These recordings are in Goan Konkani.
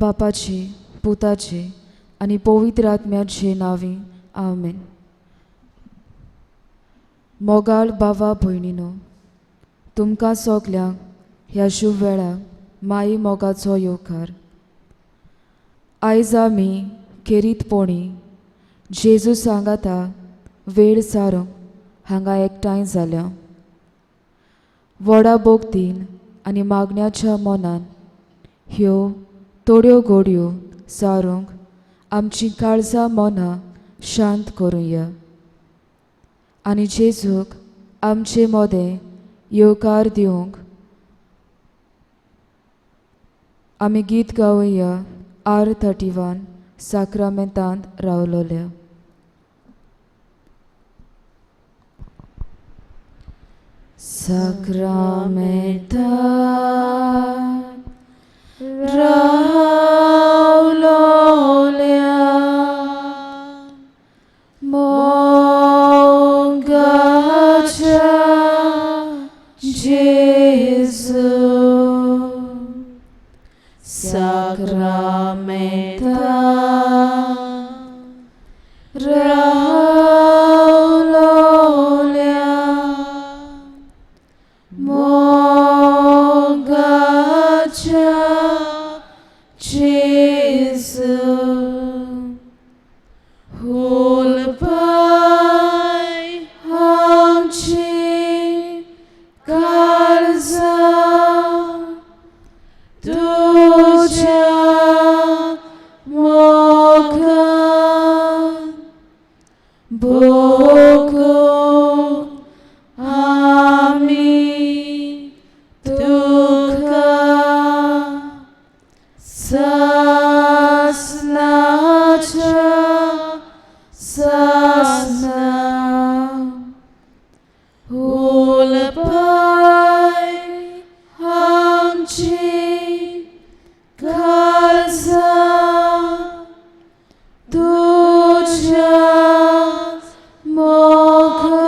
बापाचे, पुताचे आनी पवित्र आत्म्याचे नांवी, आमेन. मोगाळ बाबा भयणीनो, तुमकां सगल्यांक ह्या शुभ वेळार माई मोगाचो येवकार. आयज आमी खेरीतपणी जेजू सांगाता वेळ सारूंक हांगा एकठांय जाल्या. व्हडा भोगतीन आनी मागण्याच्या मनान ह्यो थोड्यो घोडयो सारूंक आमची काळजां मनां शांत करुया आनी जेजूक आमचे मदें येवकार दिवंक आमी गीत गावया R31 साक्रामेंतांत रावलोल्या. साक्रामेंतांत रावलोल्या मोगाच्या जेजू, साक्रामेंतांत रावलोल्या मोगाच्या जेजू, हुलपाय आमची काळजां तुज्या मोगान, भोगूंक आमी तुका सासनाच्या सासना. हुलपाय आमची काळजां तुज्या मोगान,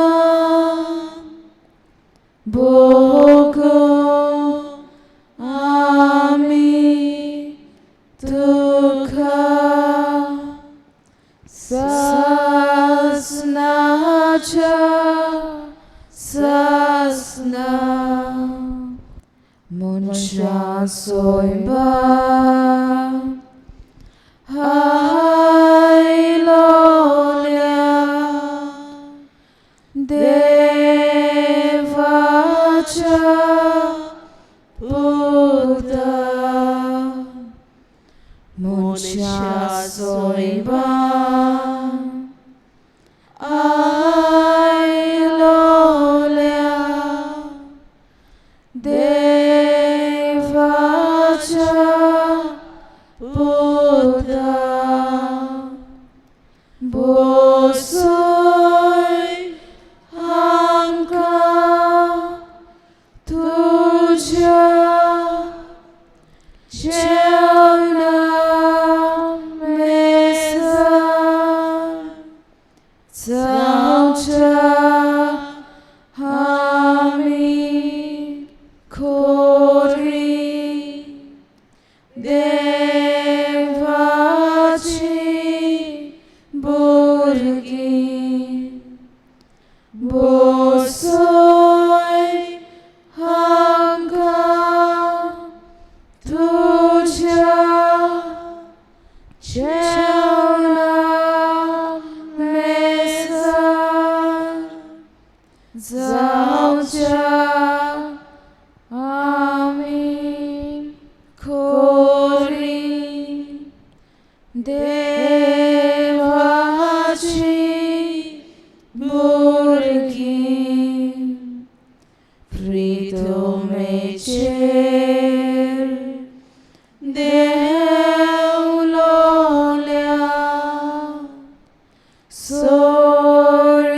भोगूंक आमी तुका सासनाच्या सासना. मनशा सोयबा आयलोल्या देवाच्या पुता, मनशा सोयबा आयलोल्या देवाच्या पुता, बसय आमकां तुज्या जेवणा मेजार, जावच्या आमी खोरी देवाची भुरगीं. बसय आमकां तुज्या जेवणा मेजार, जावच्या आमी खोरी देवाची भुरगीं. प्रितमेचेर देवलोल्या सोर्गीच्या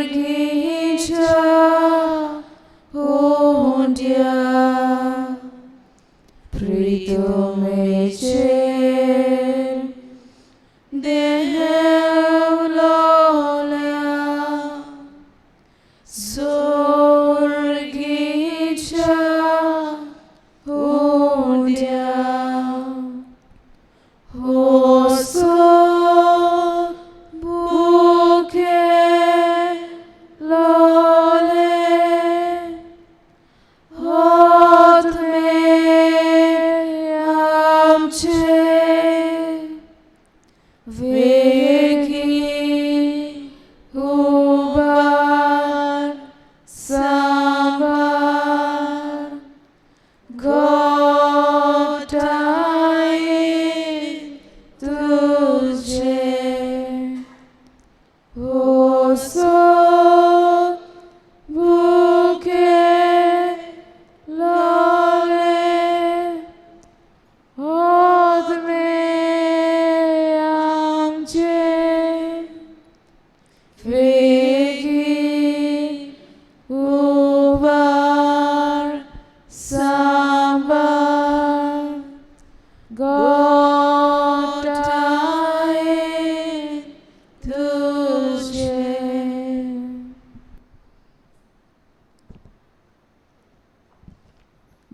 हुंड्या, प्रितमेचेर देवलोल्या सोर्गीच्या हुंड्या.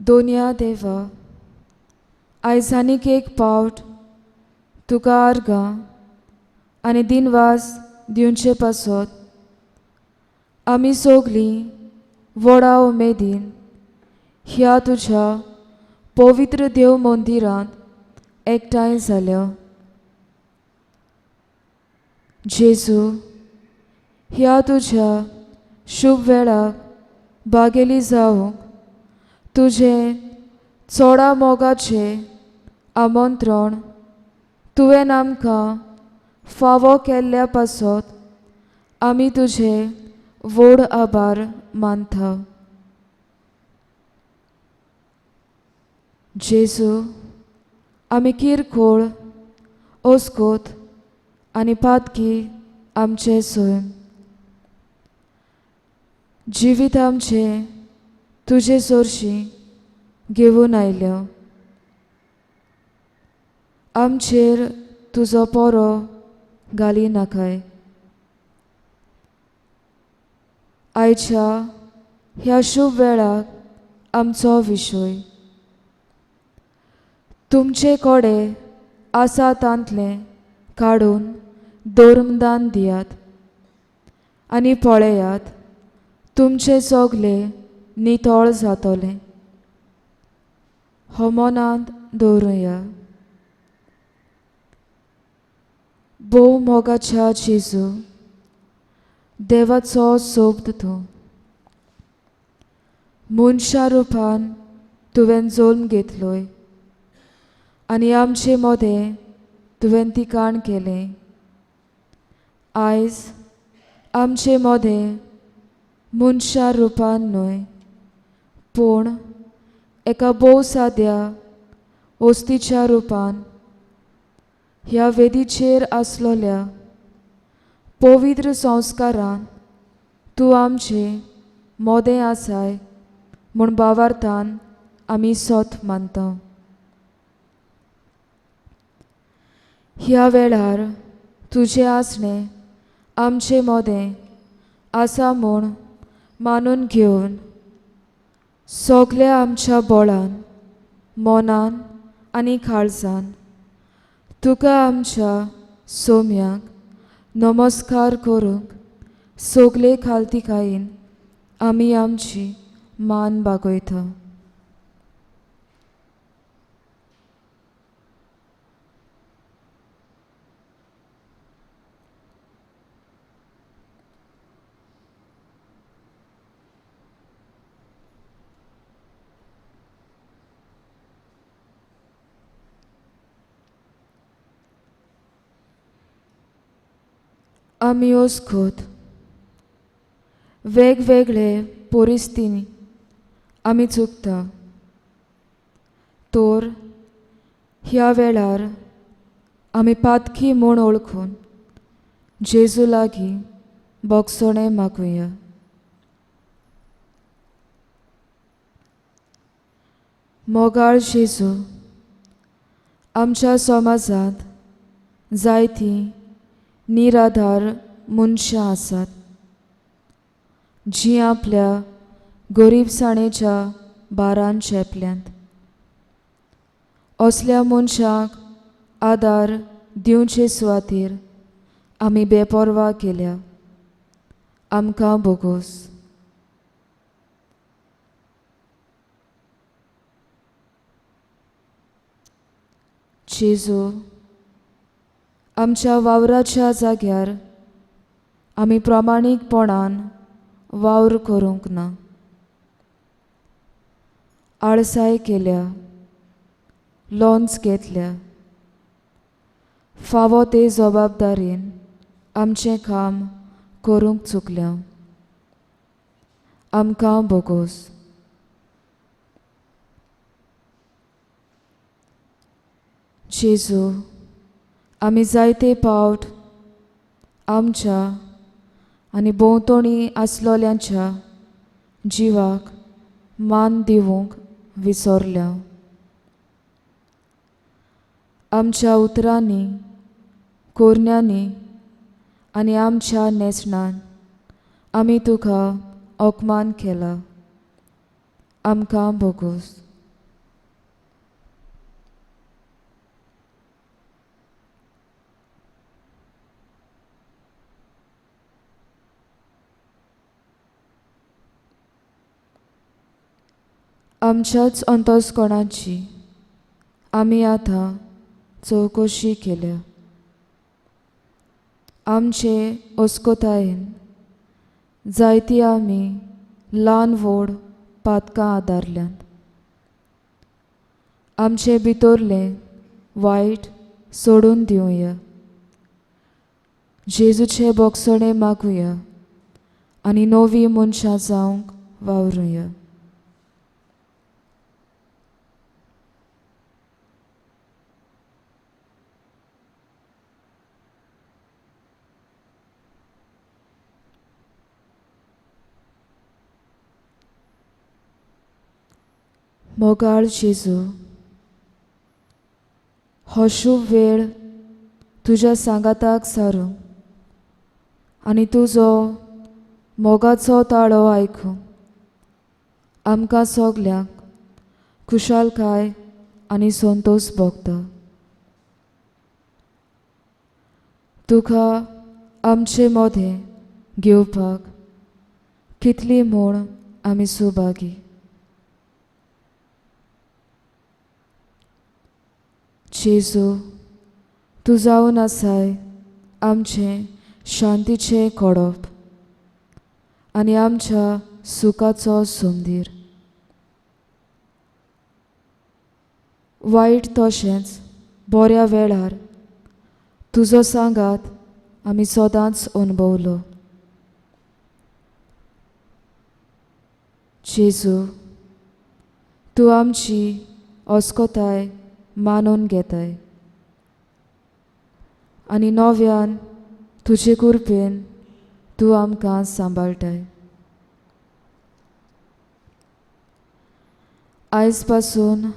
दोनया देवा, आयज आनीक एक पावट तुका आर्गां आनी दिनवास दिवचे पासत आमी सगलीं व्हडा उमेदीन ह्या तुज्या पवित्र देव मंदिरांत एकठांय जाल्या. जेजू, ह्या तुज्या शुभ वेळाक बागेली जावंक तुजें चोडा मोगाचें आमंत्रण तुवें आमकां फावो केल्ल्या पासत आमी तुजे व्हड आभार मानता. जेजू, आमी किरकोळ ओस्कोत आनी पातकी आमचें सैम जिवीत आमचें तुजे सोरशीं घेवन आयल्या. आमचेर तुजो पोरो घाली नाकाय. आयच्या ह्या शुभ वेळाक आमचो विशय तुमचे कोडे आसा तांतलें काडून धर्मदान दियात आनी पळयात तुमचे सगले नितळ जातलें. हो मनांत दवरुया. भोव मोगाच्या जेजू, देवाचो सोबद तूं मनशा रुपान तुवें जल्म घेतलोय आनी आमचे मदें तुवें तिकाण केलें. आयज आमचे मदें मनशा रुपान न्हय पूण एका भोव साद्या वस्तीच्या रुपान ह्या वेदीचेर आसलोल्या पवित्र संस्कारान तूं आमचे मोदें आसाय म्हूण भावार्थान आमी सोत मानता. ह्या वेळार तुजें आसणें आमचे मोदें आसा म्हूण मानून घेवन सगल्या आमच्या बोळान मनान आनी काळजान तुका आमच्या सोम्याक नमस्कार करूंक सगले खालतिकायेन आमी आमची मान बागयता. आमी ओस्कोत वेगवेगळे परिस्थितींनी आमी चुकता तर ह्या वेळार आमी पातकी म्हूण वळखून जेजू लागीं बोगसणें मागुया. मोगाळ जेजू, आमच्या समाजांत जायतीं निराधार मनशां आसात जीं आपल्या गरिबसाणेच्या भारान चेपल्यांत. असल्या मनशांक आदार दिवचे सुवातेर आमी बेपर्वा केल्या. आमकां बोगोस. जेजू, आमच्या वावराच्या जाग्यार आमी प्रामाणीकपणान वावर करूंक ना, आळसाय केल्या, लोन्स घेतल्या, फावो ते जबाबदारीन आमचें काम करूंक चुकल्या. आमकां बोगोस. जेजू, आमी जायते पावट आमच्या आनी भोंवतणी आसलोल्यांच्या जिवाक मान दिवंक विसरल्या. आमच्या उतरांनी, कोरण्यांनी आनी आमच्या न्हेसणान आमी तुका अपमान केला. आमकां बोगोस. आमच्याच अंतस्कोणाची आमी आतां चवकशी केल्या. आमचे अस्कोतायेन जायती आमी ल्हान व्हड पातकां आदारल्यांत. आमचे भितरलें वायट सोडून दिवया. जेजूचे बोगसणे मागुया आनी नवी मनशां जावंक वावरुया. मोगाळ जेजू, हो शुभ वेळ तुज्या सांगाताक सारूंक आनी तुजो मोगाचो ताळो आयकूंक आमकां सगल्यांक खुशालकाय आनी संतोश भोगता. तुका आमचे मदें घेवपाक कितली म्हूण आमी सुभागी. जेजू, तूं जावन आसाय आमचें शांतीचें कोडप आनी आमच्या सुखाचो सुंदीर. वायट तशेंच बऱ्या वेळार तुजो सांगात आमी सदांच अणभवलो. जेजू, तूं आमची अस्कोताय मानून घेताय आनी नव्यान तुजे कृपेन तूं आमकां सांबाळटाय. आयज पासून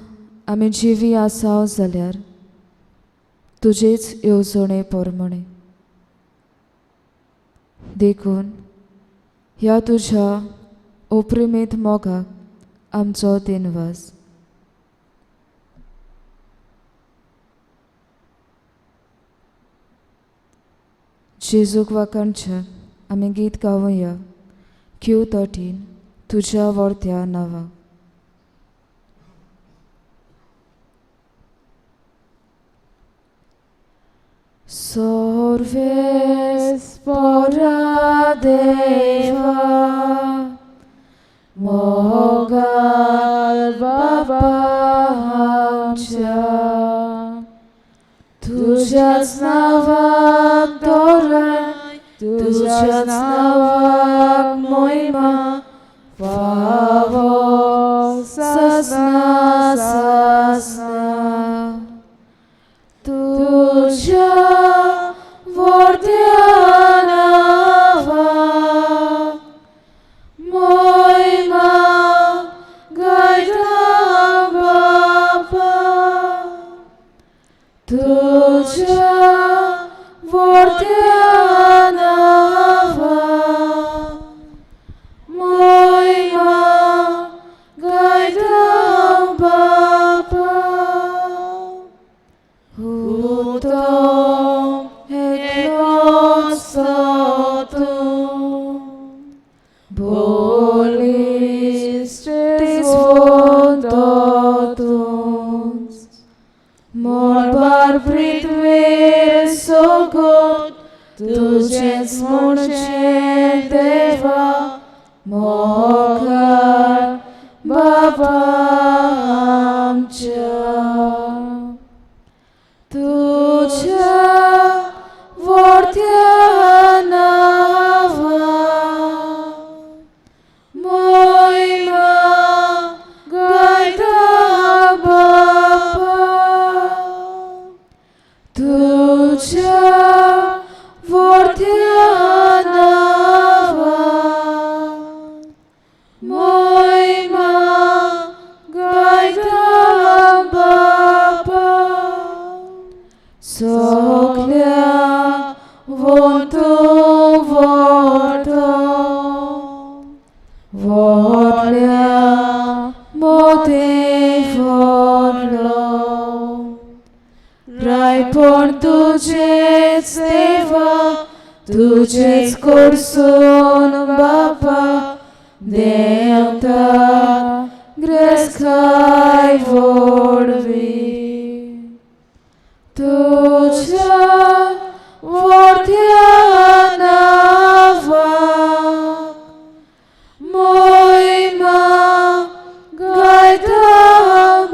आमी जिवी आसा जाल्यार तुजेच येवजणे प्रमाणे. देखून ह्या तुज्या ओप्रिमेत मोगाक आमचो दिनवास. जेजूक वाखाणच्या आमी गीत गावया Q13 तुज्या वर्त्या नांवाक. सर्वेस्परा देवा मोगाळ बाबा आमच्या, तुज्याच नांवाक तोराय, तुज्याच नांवाक मोहिमा फावो सासना सासना. तुज्या वर्त्या नांवाक मोहिमा गायता बापा, तुज्या वर्त्या नांवाक मोहिमा गायता बापा. उतम एकलोच तूं, बळिश्ट तूंच, मळबार पृथ्वेर सगट तुजेंच म्हणचें देवा मोगाळ बाबा आमच्या. तुज्या वर्त्या नांवाक मोहिमा गायता बापा, तुज्या वर्त्या नांवाक मोहिमा गायता बापा. सगल्या वंतू व्हरतो, व्हडल्या मोतें व्हडलो, रायपण तुजेच देवा, तुजेच कडसून बापा देंवता. गिरेस्काय वरवीं तुज्या व्हडल्या नांवाक मोहिमा गायता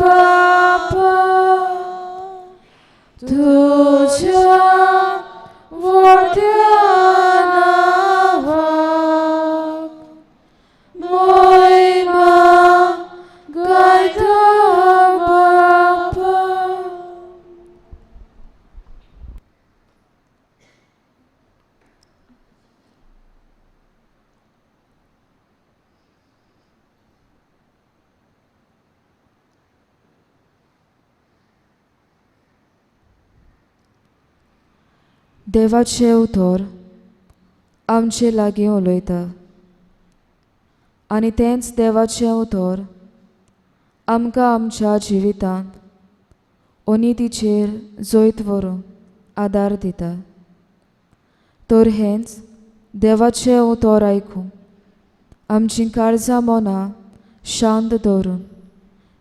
बापा तुज्या व्हडल्या नांवाक मोहिमा गायता बापा. देवाचें उतर आमचे लागीं उलयता आनी तेंच देवाचें उतर आमकां आमच्या जिवितांत अनितीचेर जैत व्हरूंक आदार दिता. तर हेंच देवाचें उतर आयकूंक आमचीं काळजां मनां शांत दवरून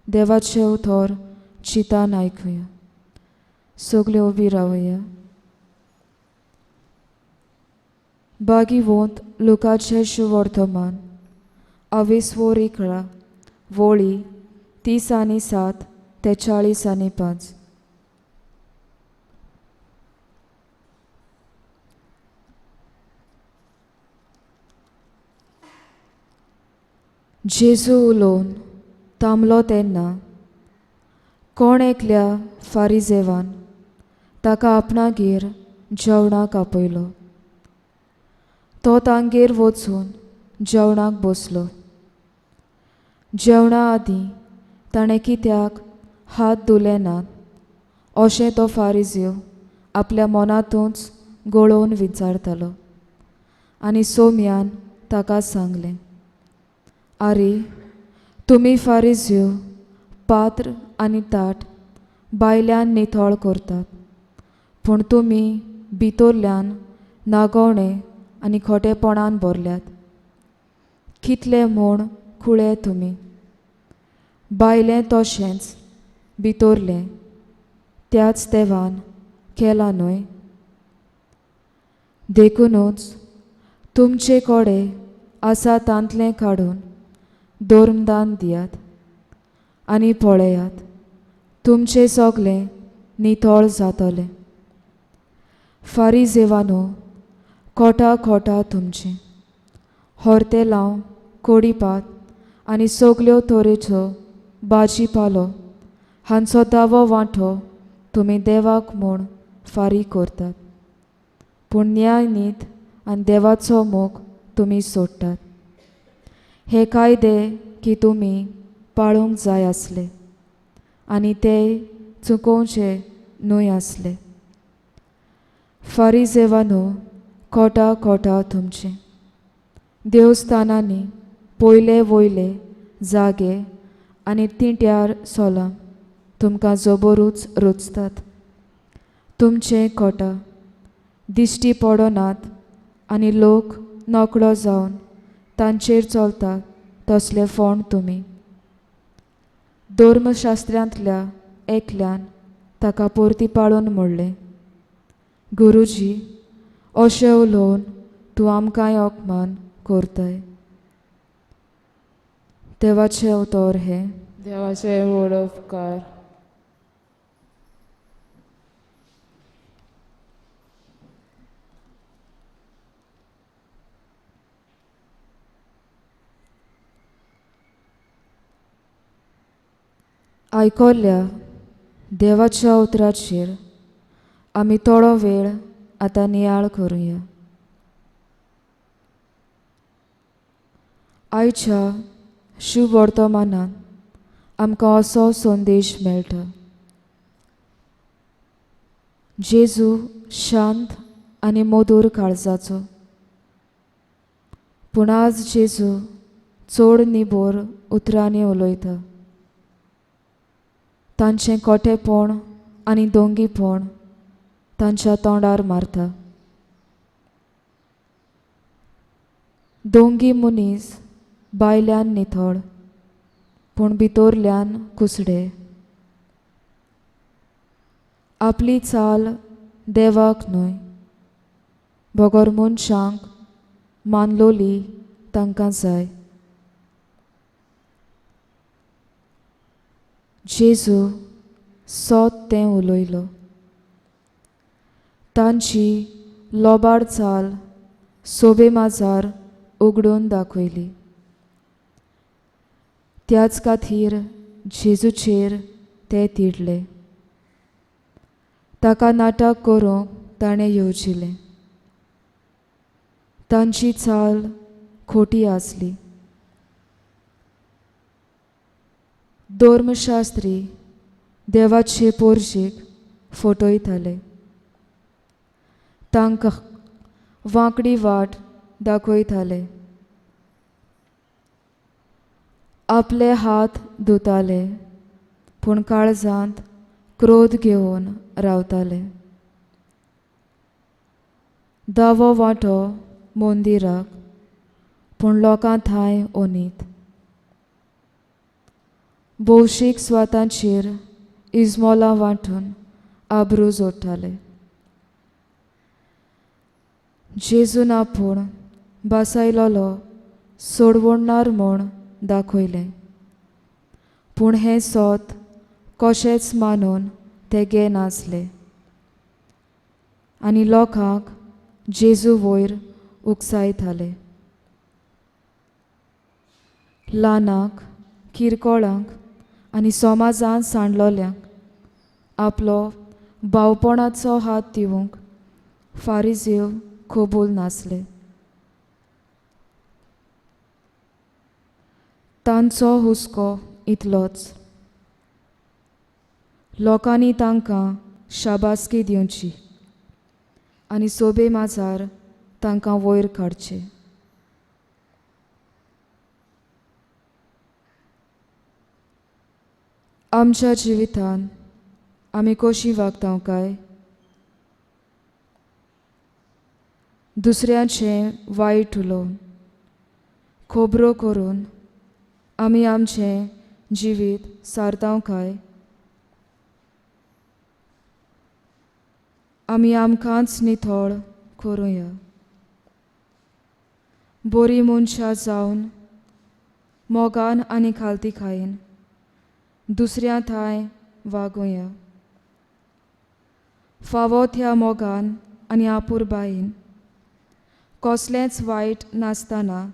देवाचें उतर चिंतान आयकुया. सगळ्यो उबी रावया. बागीवोंत लुकाचें शुवर्तमान अविस्वोर 11 वोळी 30 आनी 7 ते 40 आनी 5. जेजू उलोवन थांबलो तेन्ना कोण एकल्या फारिजेवान ताका आपणागेर जेवणाक आपयलो. तो तांगेर वचून जेवणाक बसलो. जेवणा आदीं ताणें कित्याक हात धुले नात अशें तो फारिजीव आपल्या मनांतूच गळोवन विचारतालो. आनी सोम्यान ताका सांगलें, आरे तुमी फारिजीव पात्र आनी ताट भायल्यान नितळ करतात, पूण तुमी भितरल्यान नागोवणे आनी खोटेपणान भरल्यात. कितले म्हूण कुळे तुमी, भायलें तशेंच भितरलें त्याच देवान केलां न्हय? देखुनूच तुमचे कडेन आसा तांतलें काडून धर्मदान दियात आनी पळयात तुमचें सगळें नितळ जातलें. फारिजेवानो कोटा कोटा तुमचें, हॉर्तेलांव कोडीपात आनी सगल्यो तरेच्यो भाजी पालो हांचो दावो वांटो तुमी देवाक म्हूण फारीक करतात, पूण न्यायनीत आनी देवाचो मोग तुमी सोडटात. हे कायदे की तुमी पाळूंक जाय आसले आनी ते चुकोवचे न्हय आसले. फारिजेवानो कोटा कोटा तुमचें, देवस्थानांनी पयले वयले जागे आनी तिंट्यार सोलां तुमकां जबरूच रोचतात. तुमचें कोटा दिश्टी पडनात आनी लोक नकळो जावन तांचेर चलतात तसले फोंड तुमी. धर्मशास्त्रांतल्या एकल्यान ताका परती पाळून म्हणलें, गुरुजी अशें उलोवन तूं आमकांय अपमान करताय. देवाचें उतर हें. देवाचें व्हड उपकार. आयकल्ल्या देवाच्या उतराचेर आमी थोडो वेळ आतां नियाळ करुया. आयच्या शुभवर्तमानान आमकां असो संदेश मेळटा. जेजू शांत आनी मधूर काळजाचो, पूण आज जेजू चड निबोर उतरांनी उलयता. तांचें कोटेपण आनी दोंगीपण तांच्या तोंडार मारता. दोंगी मनीस भायल्यान नितळ पूण भितरल्यान कुसडे. आपली चाल देवाक न्हय बगर मनशांक मानलोली तांकां जाय. जेजू सोत तें उलयलो. तांची लोबाड चाल सोबे माजार उगडून दाखयली. त्याच खातीर जेजूचेर ते तिडले. ताका नाटक करूंक ताणें येवजिलें. तांची चाल खोटी आसली. धर्मशास्त्री देवाचे पोरजेक फटयताले. तांकां वांकडी वाट दाखयताले. आपले हात धुताले पूण काळजांत क्रोध घेवन रावताले. दावो वांटो मंदिराक पूण लोकां थांय ओनीत. भौशीक स्वातांचेर इजमोलां वांटून आब्रू जोडटाले. जेजून आपूण बासायलोलो सोडवणार म्हूण दाखयलें पूण हें सोत कशेंच मानून ते घेनासले आनी लोकांक जेजू वयर उकसायताले. ल्हानाक किरकोळांक आनी समाजान सांडलोल्यांक आपलो भावपणाचो हात दिवंक फारिजेव कबूल नासले. तांचो हुस्को इतलोच, लोकांनी तांकां शाबासकी दिवची आनी सोबे माजार तांकां वयर काडचे. आमच्या जिवितांत आमी कशी वागता काय? दुसऱ्यांचें वायट उलोवन खबरो करून आमी आमचें जिवीत सारता काय? आमी आमकांच नितळ करुया. बरी मनशां जावन मोगान आनी खालतीकायेन दुसऱ्या थांय वागुया. फावो त्या मोगान आनी आपुरबायेन कसलेंच वायट नासतना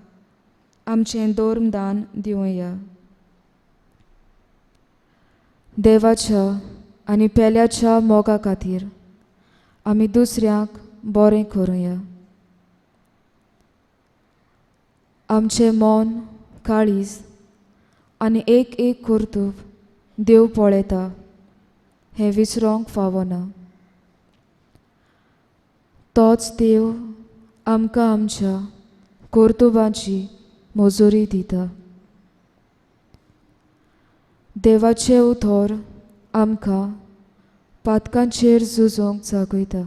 आमचें धर्मदान दिवया. देवाच्या आनी पेल्याच्या मोगा खातीर आमी दुसऱ्यांक बरें करुया. आमचें मन काळीज आनी एक एक कर्तुब देव पळयता हें विसरोंक फावना. तोच देव आमकां आमच्या कर्तुबाची मजुरी दिता. देवाचें उतर आमकां पातकांचेर झुजोंक जागयता.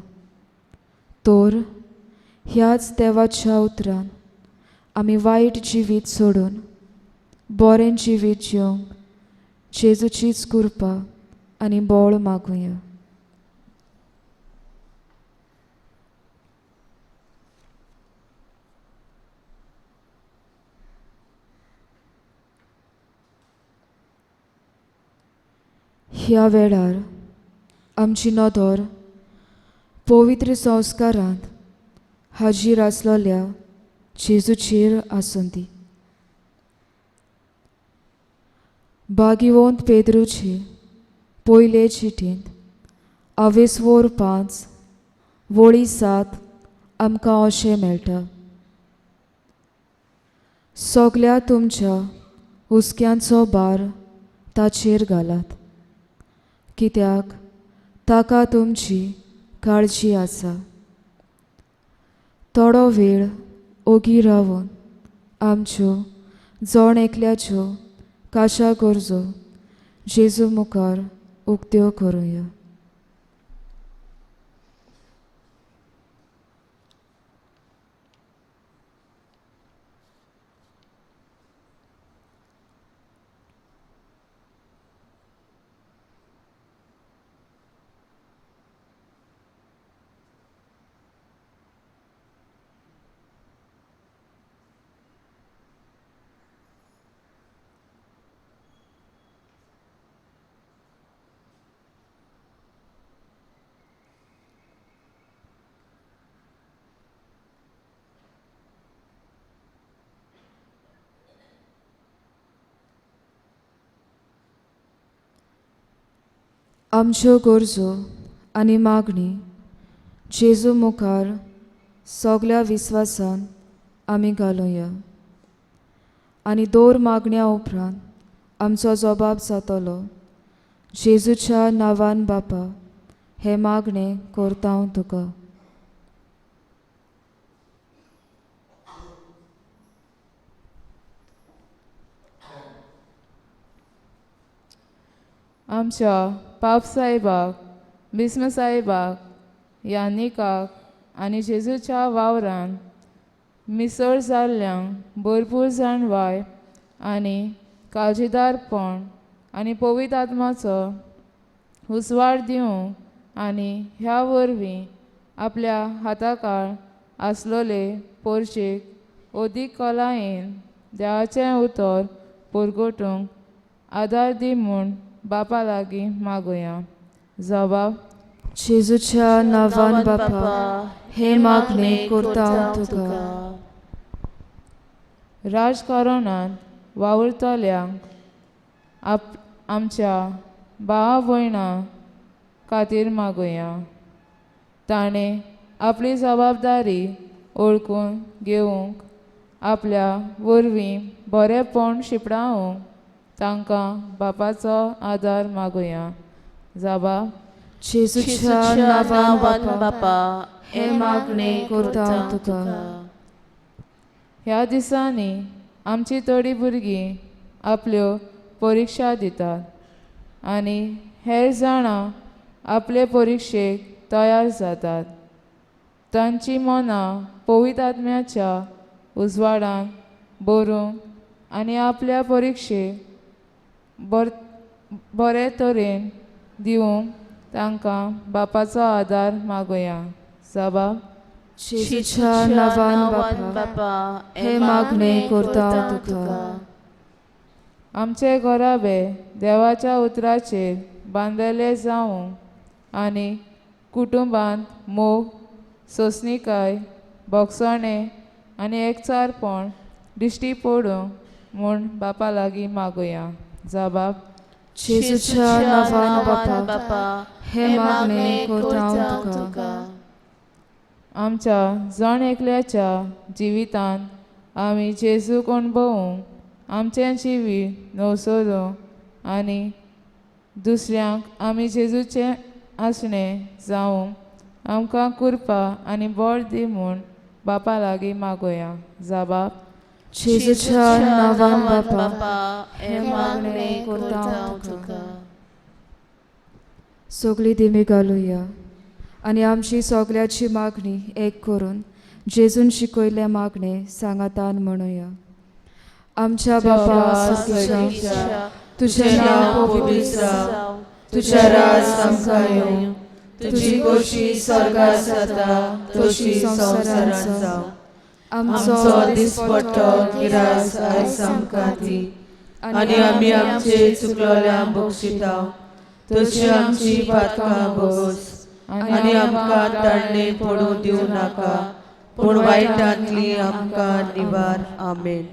तर ह्याच देवाच्या उतरान आमी वायट जिवीत सोडून बरें जिवीत जिवंक जेजूचीच कृपा आनी बळ मागुया. ह्या वेळार आमची नदर पवित्र संस्कारांत हाजीर आसलेल्या जेजूचेर आसूं दी. भाग्यवंत पेद्रूचे पयले चिटींत आवेसवोर 5 वळी 7 आमकां अशें मेळटा. सगल्या तुमच्या हुस्क्यांचो भार ताचेर घालात कित्याक ताका तुमची काळजी आसा. थोडो वेळ ओगी रावन आमच्यो जण एकल्याच्यो काशा गरजो जेजू मुखार उक्त्यो करुया. आमच्यो गरजो आनी मागणी जेजू मुखार सगल्या विस्वासान आमी घालुया आनी दर मागण्या उपरांत आमचो जबाब जातलो जेजूच्या नांवान बापा हें मागणें करता हांव तुका. आमच्या पाप साहेबाक, बिस्म साहेबाक, यानिकाक आनी जेजूच्या वावरान मिसळ जाल्ल्यांक भरपूर जाणवाय आनी काळजीदारपण आनी पवित्र आत्माचो उजवाड दिवंक आनी ह्या वरवीं आपल्या हाताकाळ आसलोले पोरशेक अदीक खोलायेन देवाचें उतर पुरगोटूंक आदार दी म्हूण बापा लागीं मागुया. जबाब जेजूच्या नांवान बापा हें मागणें करता हांव तुका. राजकारणांत वावुरतल्यांक आमच्या भावा भयणां खातीर मागुया. ताणें आपली जबाबदारी ओळखून घेवंक आपल्या वरवीं बरेंपण शिंपडावंक तांकां बापाचो आदार मागुया. जबाब जेजूच्या नांवान बापा हें मागणें करता हांव तुका. ह्या दिसांनी आमची थोडीं भुरगीं आपल्यो परिक्षा दितात आनी हेर जाणां आपले परिक्षेक तयार जातात. तांची मनां पवित्र आत्म्याच्या उजवाडान भरूंक आनी आपल्या परिक्षेक बरे तरेन दिवंक तांकां बापाचो आदार मागुया. जबाब जेजूच्या नांवान बापा हें मागणें करता हांव तुका. आमचे घराबे देवाच्या उतराचेर बांदलेले जावंक आनी कुटुंबांत मोग, सोंसणीकाय, भोगसणें आनी एकचारपण दिश्टी पडूंक म्हूण बापा लागीं मागुया. जबाब जेजूच्या नांवान बापा हें मागणें करता हांव तुका. आमच्या जण एकल्याच्या जिवितांत आमी जेजूक अणभवूंक आमचें जिवीत नवसरूंक आनी दुसऱ्यांक आमी जेजूचें आसणें जावंक आमकां कृपा आनी बळ दी म्हूण बापा लागीं मागुया. जबाब जेजूच्या नांवान बापा हें मागणें करता हांव तुका. सगळीं दिमी घालुया आनी आमची सगळ्याची मागणी एक करून जेजून शिकयल्लें मागणें सांगातान म्हणुया. आमच्या बापा स्वर्गाच्या, तुजें नांव पवित्र जावं, तुजें राज आमकां येवं, तुजी खोशी स्वर्गार जाता तशी संवसारांत जावं. आमचो दिसपट्टो गिरास आयज आमकां दी आनी आमी आमचे चुकलोल्यांक बक्षिता तशी आमची पातकां भोगोस आनी आमकां ताळणे पडूं दिवं नाका, पूण वायटांतली आमकां निवार. आमेन.